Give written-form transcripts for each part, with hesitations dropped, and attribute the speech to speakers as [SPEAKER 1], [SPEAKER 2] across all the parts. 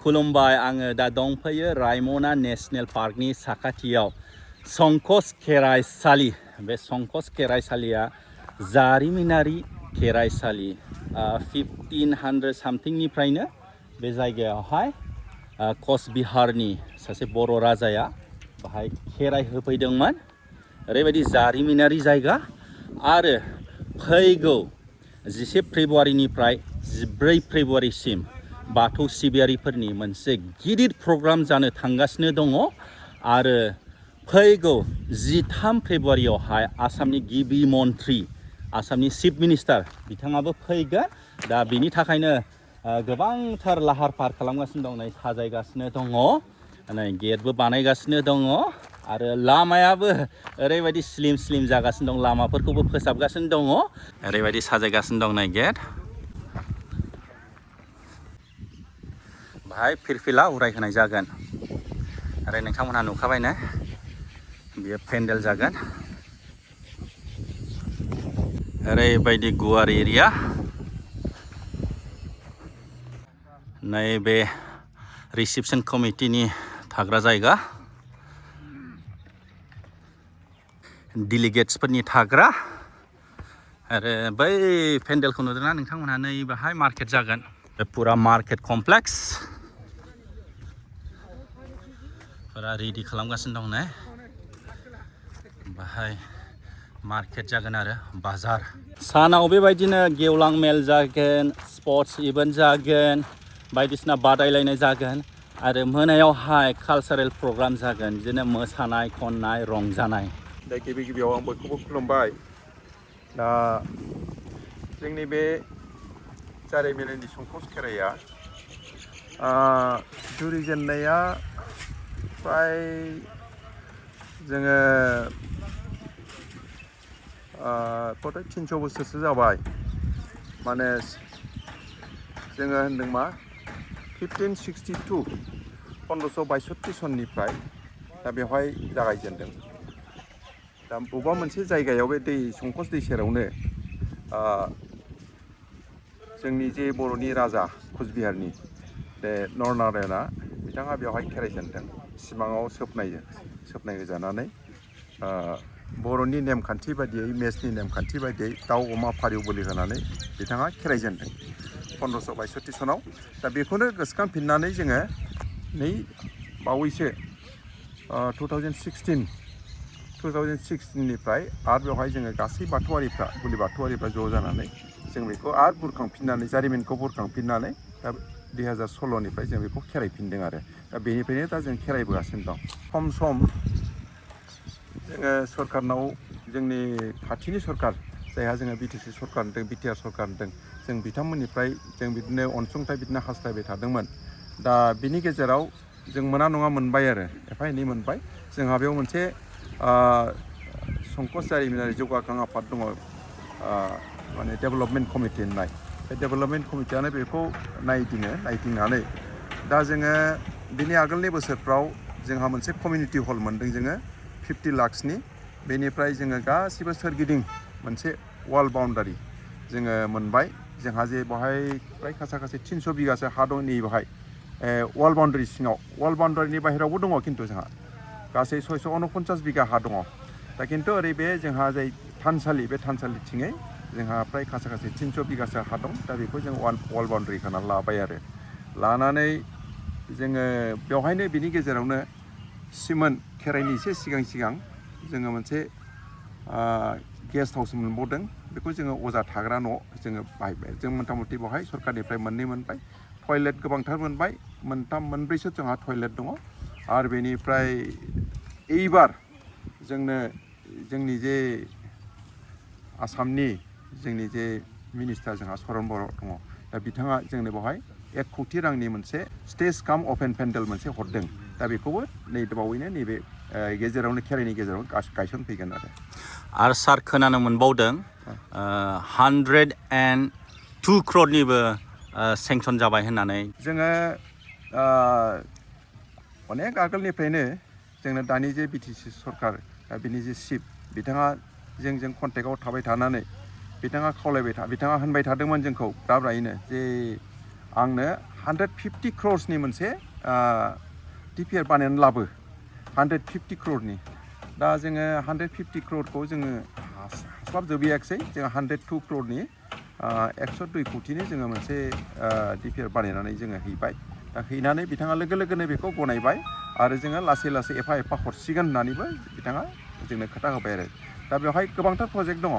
[SPEAKER 1] खुलुमबाय आङो दा दंफैयो रायमना नेशनेल पार्कनि साखाथियाव संकोश खेराइसालि बे संकोश खेराइसालिया जारिमिनारि खेराइसालि 1500 सामथिंनिफ्रायनो बे जायगायावहाय कचबिहारनि सासे बर' राजाया बाहाय खेराइ होफैदोंमोन ओरैबायदि जारिमिनारि जायगा आरो फैगौ 11 फेब्रुवारिनिफ्राय 14 फेब्रुवारिसिम बाथौ सिबियारिफोरनि मोनसे गिदिर प्रग्राम जानो थांगासिनो दङ आरो फैगौ 13 फेब्रुवारियावहाय आसामनि गिबि मन्थ्रि आसामनि चिफ मिनिस्टार बिथाङाबो फैगोन दा बिनि थाखायनो गोबांथार लाहार फाहार खालामगासिनो दं नै साजायगासिनो दङ नै गेटबो बानायगासिनो दङ आरो लामायाबो ओरैबायदि स्लिम जागासिनो दं लामाफोरखौबो फोसाबगासिनो दङ ओरैबायदि साजायगासिनो दं नै गेट बाहाय फिरफिला उरायहोनाय जागोन आरो नोंथांमोनहा नुखाबायना बेयो पेन्डेल जागोन ओरैबायदि गुवार एरिया नैबे रिसेपसन कमिटिनि थाग्रा जायगा डेलिगेट्सफोरनि थाग्रा आरो बै पेन्डेलखौ नुदोंना नोंथांमोनहा नै बाहाय मार्केट जागोन पुरा मार्केट कमप्लेक्स पुरा रेडि खालामगासिनो दं ने बाहाय मार्केट जागोन आरो बाजार सानाव बेबायदिनो गेवलां मेल जागोन स्पर्ट्स इभेन्ट जागोन बायदिसिना बादायलायनाय जागोन आरो मोनायावहाय कालचारेल प्रग्राम जागोन बिदिनो मोसानाय खननाय रंजानाय
[SPEAKER 2] दा गिबियाव आं बयखौबो खुलुमबाय दा जोंनि बे जारिमिनारि संकोश खेराइया जुरिजेननाया फ्राय जोङो 300 बोसोरसो जाबाय माने जोङो होनदों मा 1562 1562 सननिफ्राय दा बेवहाय जागायजेनदों दा बबेबा मोनसे जायगायाव बे दै संकोश दै सेरावनो जोंनि जे बर'नि राजा कचबिहारनि बे नरनारायणआ बिथाङा बेवहाय खेराइजेनदों सिमाङाव सोपनाय होजानानै बर'नि नेमखान्थि बायदियै मेसनि नेमखान्थि बायदियै दाउ अमा फारौ बोलि होनानै बिथाङा खेराइजेनदों 1562 सनाव दा बेखौनो गोसोखांफिननानै जोङो नै बावैसो 2016निफ्राय आरो बेवहाय जोङो गासै बाथौआरिफ्रा बोलि बाथौआरिफ्रा ज' जानानै जों बेखौ आरो बुरखांफिननानै जारिमिनखौ बुरखांफिननानै दा 2016निफ्राय जों बेखौ खेराइफिनदों आरो दा बेनिफ्रायनो दा जों खेराइबोगासिनो दं सम जोङो सरकारनाव जोंनि खाथिनि सरकार जायहा जोङो बिटिसि सरकार होनदों बिटिआर सरकार होनदों जों बिथांमोननिफ्राय जों बिदिनो अनसुंथाइ बिदिनो हास्थायबाय थादोंमोन दा बिनि गेजेराव जों मोना नङा मोनबाय आरो एफा एनै मोनबाय जोंहा बेयाव मोनसे संकोश जारिमिनारि जौगाखां आफाद दङ माने डेभेलपमेन्ट कमिटि होननाय बे डेभेलपमेन्ट कमिटियानो बेखौ नायदिंनानै दा जोङो बिनि आगोलनि बोसोरफ्राव जोंहा मोनसे कमिउनिटि हल मोनदों जोङो 50 लाखसनि बेनिफ्राय जोङो गासिबो सोरगिदिं मोनसे वाल बाउन्डारि जोङो मोनबाय जोंहा जे बेवहाय फ्राय खाथि 300 बिगासो हा दं नै बेवहाय वाल बाउन्डारि सिङाव वाल बाउन्डारिनि बाहेरावबो दङ खिन्थु जोंहा गासै 649 बिगा हा दङ दा खिन्थु ओरै बे जोंहा जाय थानसालि बे थानसालिथिङै जोंहा फ्राय खाथि 300 बिगासो हा दं दा बेखौ जों वाल बाउन्डारि खालामनानै लाबाय आरो लानानै जोङो बेवहायनो बिनि गेजेरावनो सिमोन खेराइनि एसे सिगां जोङो मोनसे गेस्ट हाउस मोनबावदों बेखौ जोङो अजा थाग्रा न' जोङो बाहायबाय जों मथा मथि बेवहाय सरकारनिफ्राय मोननै मोनबाय टयलेट गोबांथार मोनबाय मोनब्रैसो जोंहा टयलेट दङ आरो बेनिफ्राय एइबार जोंनो जोंनि जे आसामनि जोंनि जे मिनिस्टार जोंहा सरन बर' दङ दा बिथाङा जोंनो बेवहाय 1 कौटि रांनि मोनसे स्टेज काम अपेन पेन्डेल मोनसे हरदों दा बेखौबो नै बावैनो नैबे गेजेरावनो खेराइनि गेजेराव गायसनफैगोन
[SPEAKER 1] आरो सार खोनानो मोनबावदों 102 crore सेंसन जाबाय होननानै
[SPEAKER 2] जोङो अनेक आगोलनिफ्रायनो जोंनो दानि जे बिटिसि सरकार दा बिनि जे चिफ बिथाङा जोंजों कन्टेक्टआव थाबाय थानानै बिथाङा होनबाय थादोंमोन जोंखौ दाब्रायैनो जे आंनो 150 crores नि मोनसे DPR बानायनानै लाबो 150 crores नि दा जोङो 150 crores जोङो हास्लाबजोबैयाखसै जोङो 102 crores नि 102 कोटिनि जोङो मोनसे DPR बानायनानै जोङो हैबाय दा हैनानै बिथाङा लोगो लोगोनो बेखौ गनायबाय आरो जोङो लासै लासै एफा एफा हरसिगोन होननानैबो बिथाङा जोंनो खोथा होबाय आरो दा बेवहाय गोबांथार प्रजेक्ट दङ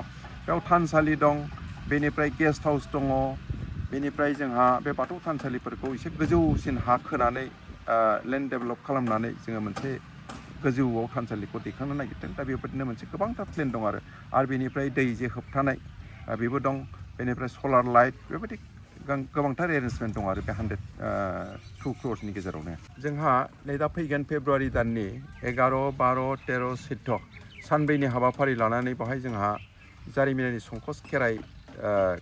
[SPEAKER 2] बेयाव थानसालि दं बेनिफ्राय गेस्ट हाउस दङ बेनिफ्राय जोंहा बे बाथौ थानसालिफोरखौ एसे गोजौसिन हा खोनानै लेन्ड डेभेलप खालामनानै जोङो मोनसे गोजौआव थानसालिखौ दैखांनो नागिरदों दा बेबायदिनो मोनसे गोबांथार प्लेन दं आरो बेनिफ्राय दै जे होबथानाय बेबो दं बेनिफ्राय सलार लाइट बेबायदि गोबांथार एरेन्जमेन्ट दं आरो बे 102 crores नि गेजेरावनो जोंहा नै दा फैगोन फेब्रुवारि दाननि 11, 12, 13, 14 सानब्रैनि हाबाफारि लानानै बेवहाय जोंहा जारिमिनारि संकस खेराइ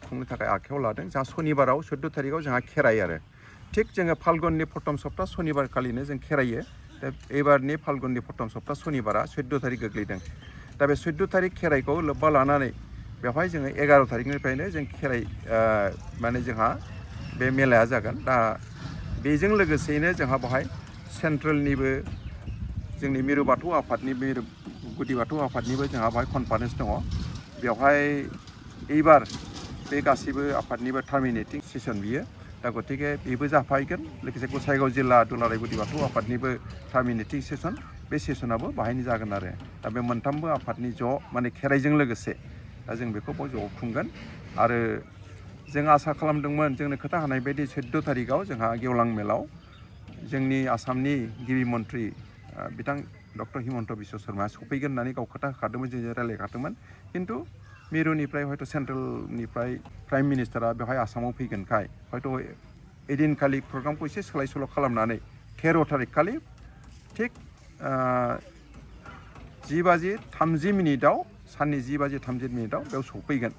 [SPEAKER 2] खुंनो थाखाय आखायाव लादों जोंहा सनिबाराव 14 तारिखआव जोंहा खेराइ आरो थिग जोङो फाल्गुननि प्रथम सप्ता सनिबार खालिनो जों खेरायो दा एबारनि फाल्गुननि प्रथम सप्ता सनिबारा 14 तारिख गोग्लैदों दा बे 14 तारिख खेराइखौ लोब्बा लानानै बेवहाय जोङो 11 तारिखनिफ्रायनो जों खेराइ माने जोंहा बे मेलाया जागोन दा बेजों लोगोसेयैनो जोंहा बेवहाय सेन्ट्रेलनिबो जोंनि मिरु बाथौ आफादनि गुदि बाथौ आफादनिबो जोंहा बेवहाय कनफारेन्स दङ बेवहाय एबार बे गासैबो आफादनिबो टार्मिनेटिं सेसन बियो दा गतिके बेबो जाफायगोन लोगोसे गसाइगाव जिल्ला दुलाराय गुदि बाथौ आफादनिबो टार्मिनेटिं सेसन बे सेसनाबो बाहायनो जागोन आरो दा बे मोनथामबो आफादनि ज' माने खेराइजों लोगोसे दा जों बेखौ ज' खुंगोन आरो जों आसा खालामदोंमोन जोंनो खोथा होनाय बायदि 14 तारिखआव जोंहा गेवलां मेलाव जोंनि आसामनि गिबि मन्थ्रि बिथां डक्टर हिमन्त बिश्व शर्माया सफैगोन होननानै गाव खोथा होखादोंमोन जों रायज्लायखादोंमोन खिन्थु मिरुनिफ्राय हयथ' सेन्ट्रेलनिफ्राय प्राइम मिनिस्टारा बेवहाय आसामाव फैगोनखाय हयथ' एदिनखालि प्रग्रामखौ एसे सोलाय सोल' खालामनानै 13 तारिख खालि थिग 10:30 साननि 10:30 बेयाव सफैगोन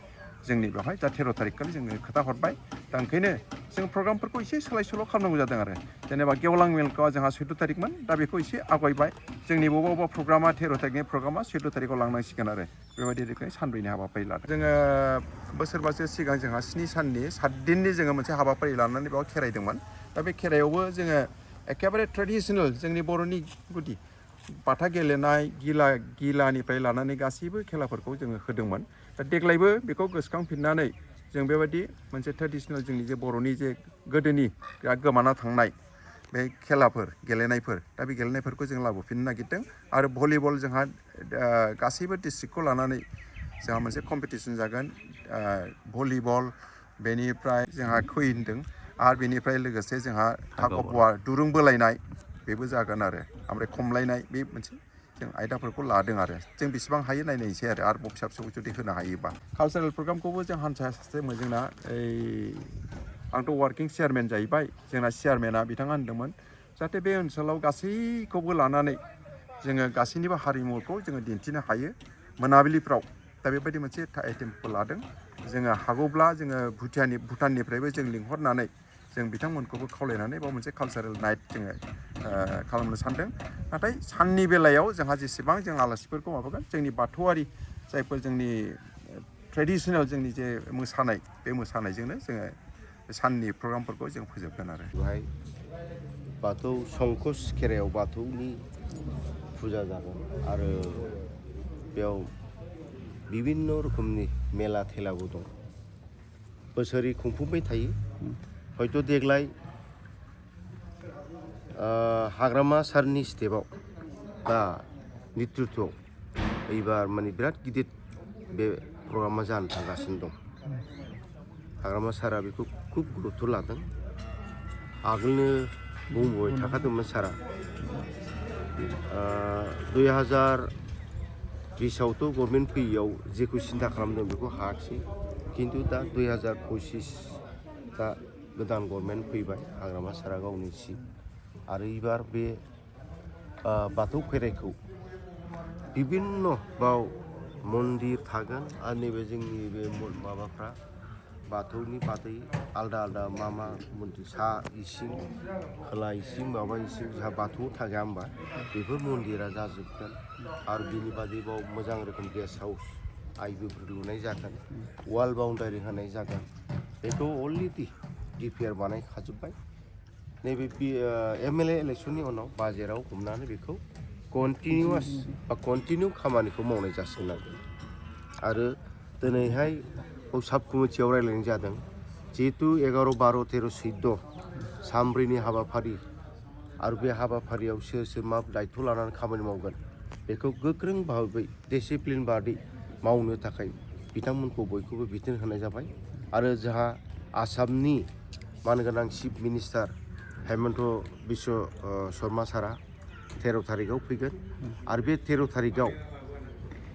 [SPEAKER 2] जोंनि बेवहाय दा 13 तारिख खालि जोंनो खोथा हरबाय दा ओंखायनो जों प्रग्रामफोरखौ एसे सोलाय सोल' खालामनांगौ जादों आरो जेनेबा गेवलां मेलखौ जोंहा 14 तारिखमोन दा बेखौ एसे आवगायबाय जोंनि बबेबा प्रग्रामा 13 तारिखनि प्रग्रामा 14 तारिखआव लांनांसिगोन आरो बेबायदि रोखोमै सानब्रैनि हाबाफारि लादों जोङो बोसोरबासो सिगां जोंहा 7 साननि 7 दिननि जोङो मोनसे हाबाफारि लानानै बेयाव खेराइदोंमोन दा बे खेराइयावबो जोङो एखेबारे ट्रेडिसनेल जोंनि बर'नि गुदि बाथा गेलेनाय गिलानिफ्राय लानानै गासैबो खेलाफोरखौ जोङो होदोंमोन दा देग्लायबो बेखौ गोसोखांफिननानै जों बेबायदि मोनसे ट्रेडिसनेल जोंनि जे बर'नि जे गोदोनि गोमाना थांनाय बे खेलाफोर गेलेनायफोर दा बे गेलेनायफोरखौ जों लाबोफिननो नागिरदों आरो भलिबल जोंहा गासैबो डिस्ट्रिक्टखौ लानानै जोंहा मोनसे कम्पिटिसन जागोन भलिबल बेनिफ्राय जोंहा खै होनदों आरो बेनिफ्राय लोगोसे जोंहा टाग अफ वार दुरुं बोलायनाय बेबो जागोन आरो ओमफ्राय खमलायनाय बे मोनसे जों आयदाफोरखौ लादों आरो जों बेसेबां हायो नायनायसै आरो फिसा फिसौ जुदि होनो हायोबा कालसारेल प्रग्रामखौबो जों हान्जा सासे जोंना आंथ' वार्किं चेयारमेन जाहैबाय जोंना चेयारमेना बिथाङा होनदोंमोन जाहाथे बे ओनसोलाव गासैखौबो लानानै जोङो गासैनिबो हारिमुखौ जोङो दिन्थिनो हायो मोनाबिलिफ्राव दा बेबायदि मोनसे आइटेमखौ लादों जोङो हागौब्ला जोङो भुटाननिफ्रायबो जों लिंहरनानै जों बिथांमोनखौबो खावलायनानै बाव मोनसे कालसारेल नाइट जोङो खालामनो सानदों नाथाय साननि बेलायाव जोंहा जेसेबां जों आलासिफोरखौ माबागोन जोंनि बाथौआरि जायफोर जोंनि ट्रेडिसनेल जोंनि जे मोसानाय बे मोसानायजोंनो जोङो साननि प्रग्रामफोरखौ जों फोजोबगोन आरो
[SPEAKER 3] बेवहाय बाथौ संकस खेराइयाव बाथौनि फुजा जागोन आरो बेयाव बिभिन्न रोखोमनि मेला थेलाबो दं बोसोरै खुंफुंबाय थायो हयथ' देग्लाय हाग्रामा सारनि स्टेपआव बा नेतृत्वआव एबार माने बिराद गिदिर बे प्रग्रामा जानो थांगासिनो दं हाग्रामा सारा बेखौ खुब गुरुत्थ' लादों आगोलनो बुंबाय थाखादोंमोन सारा 2020आवथ' गभर्नमेन्ट फैयैयाव जेखौ सिन्था खालामदों बेखौ हायाखिसै खिन्थु दा 2025 दा गोदान गभर्नमेन्ट फैबाय हाग्रामा सारा गावनि सि आरो एबार बे बाथौ खेराइखौ बिभिन्न बाव मन्दिर थागोन आरो नैबे जोंनि बे माबाफ्रा बाथौनि बादै आलदा मा मन्दिर सा इसिं खोला इसिं माबा इसिं जोंहा बाथौआव थाया होमबा बेफोर मन्दिरा जाजोबगोन आरो बिनि बादै बाव मोजां रोखोम गेस्ट हाउस आइबोफोर लुनाय जागोन वाल बाउन्डारि होनाय जागोन बेखौ अलरेडि DPR बानायखाजोब्बाय नैबे MLA इलेक्सननि उनाव बाजेटआव हमनानै बेखौ कन्टिनिउआस बा कन्टिनिउ खामानिखौ मावनाय जासिगोन आरो दिनैहाय साब कमिटियाव रायज्लायनाय जादों जिहेतु 11, 12, 13, 14 सानब्रैनि हाबाफारि आरो बे हाबाफारियाव सोर सोर मा दायथ' लानानै खामानि मावगोन बेखौ गोख्रों भाबै डिसिप्लिन बादि मावनो थाखाय बिथांमोनखौ बयखौबो बिथोन होनाय जाबाय आरो जोंहा आसामनि मानगोनां चिफ मिनिस्टार हेमन्त बिश्व शर्मा सारा 13 तारिखआव फैगोन आरो बे 13 तारिखआव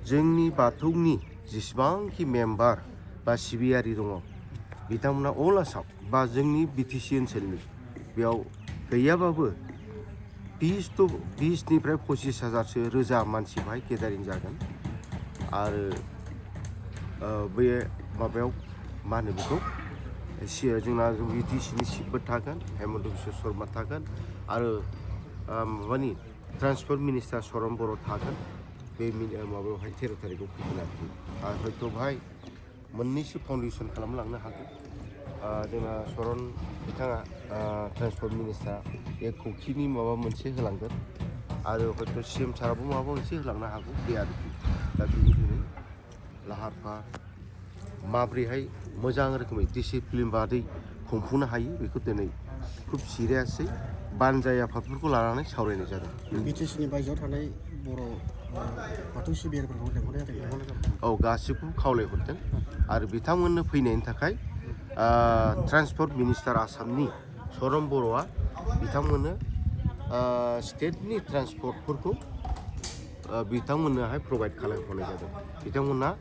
[SPEAKER 3] जोंनि बाथौनि जेसेबांखि मेम्बार बा सिबियारि दङ बिथांमोना अल आसाम बा जोंनि BTC ओनसोलनि बेयाव गैयाबाबो 20निफ्राय 25,000सो रोजा मानसि बाहाय गेदारिं जागोन आरो बे माबायाव मा होनो बेखौ जोंना BTCनि चिफबो थागोन हेमन्त बिश्व शर्मा थागोन आरो माबानि ट्रान्सपर्ट मिनिस्टार सरन बर' थागोन बे माबायावहाय 13 तारिखआव फैगोन आरो हयथ' बाहाय मोननैसो फाउन्डेसन खालामलांनो हागौ जोंना सरन बिथाङा ट्रान्सपर्ट मिनिस्टार 1 कौटिनि माबा मोनसे होलांगोन आरो हयथ' CM साराबो माबा मोनसे होलांनो हागौ बे आरोखि दा बिनि दिनै लाहार फाहार माब्रैहाय मोजां रोखोमै डिसिप्लिन बादै खुंफुंनो हायो बेखौ दिनै खुब सिरियासै बानजाय आफादफोरखौ लानानै सावरायनाय जादों
[SPEAKER 4] BTCनि बायजोआव थानाय बर' बाथौ सिबियारिफोरखौ लेंहरनाय जादों
[SPEAKER 3] गासिबो खावलायहरदों आरो बिथांमोननो फैनायनि थाखाय ट्रान्सपर्ट मिनिस्टार आसामनि सरन बर'आ बिथांमोननो स्टेटनि ट्रान्सपर्टफोरखौ बिथांमोननोहाय प्रभाइड खालामहरनाय जादों बिथांमोनहा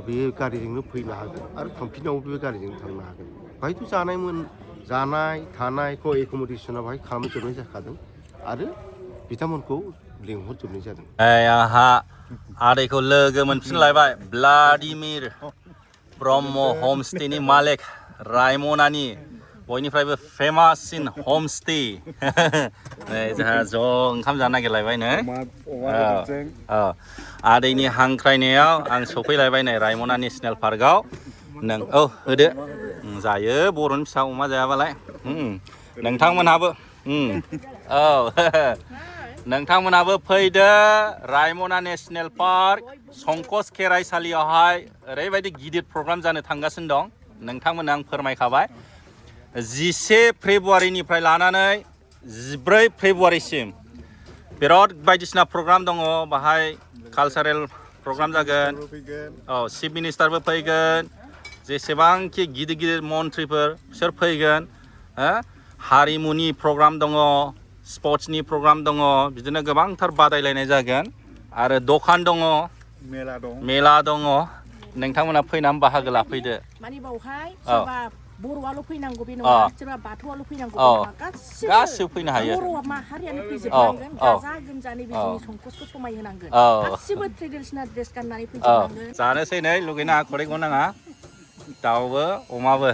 [SPEAKER 3] बे गारिजोंनो फैनो हागोन आरो थांफिनावबो बे गारिजोंनो थांनो हागोन बाहायथ' जानाय थानायखौ एकमडेसना बाहाय खालामजोबनाय जाखादों आरो बिथांमोनखौ लिंहरजोबनाय जादों
[SPEAKER 1] आंहा आदैखौ लोगो मोनफिनलायबाय व्लादिमिर ब्रह्म हमस्टेनि मालिक रायमनानि बयनिफ्रायबो फेमाससिन हमस्टे जोंहा ज' ओंखाम जानो नागिरलायबाय नै आदैनि हांख्रायनायाव आं सफैलायबाय नै रायमना नेसनेल पार्कआव नों होदो जायो बर'नि फिसा अमा जायाबालाय नोंथांमोनहाबो नोंथांमोनहाबो फैदो रायमना नेसनेल पार्क संकोच केराइ सालियावहाय ओरैबायदि गिदिर प्रग्राम जानो थांगासिनो दं नोंथांमोननो आं फोरमायखाबाय 11 फेब्रुवारिनिफ्राय लानानै 14 फेब्रुवारिसिम बिराद बायदिसिना प्रग्राम दङ बाहाय कालचारेल प्रग्राम जागोन चिफ मिनिस्टारबो फैगोन जेसेबांखि गिदिर गिदिर मन्थ्रिफोर बिसोर फैगोन हारिमुनि प्रग्राम दङ स्पर्ट्सनि प्रग्राम दङ बिदिनो गोबांथार बादायलायनाय जागोन आरो दखान दङ मेला दङ नोंथांमोना फैनानै बाहागो लाफैदो
[SPEAKER 5] माने बावहाय सोरबा बर'आल' फैनांगौ बे नङा सोरबा बाथौआल' फैनांगौ
[SPEAKER 1] गासिबो फैनो हायो
[SPEAKER 5] बर' माहारियानो फैजोबनांगोन गाजा गोमजानि जोंनि संकोचखौ समायहोनांगोन गासिबो ट्रेडिशनेल ड्रेस गाननानै फैजोबनांगोन
[SPEAKER 1] जानोसै नै लुगैनाङा खदै गनाङा दाउबो अमाबो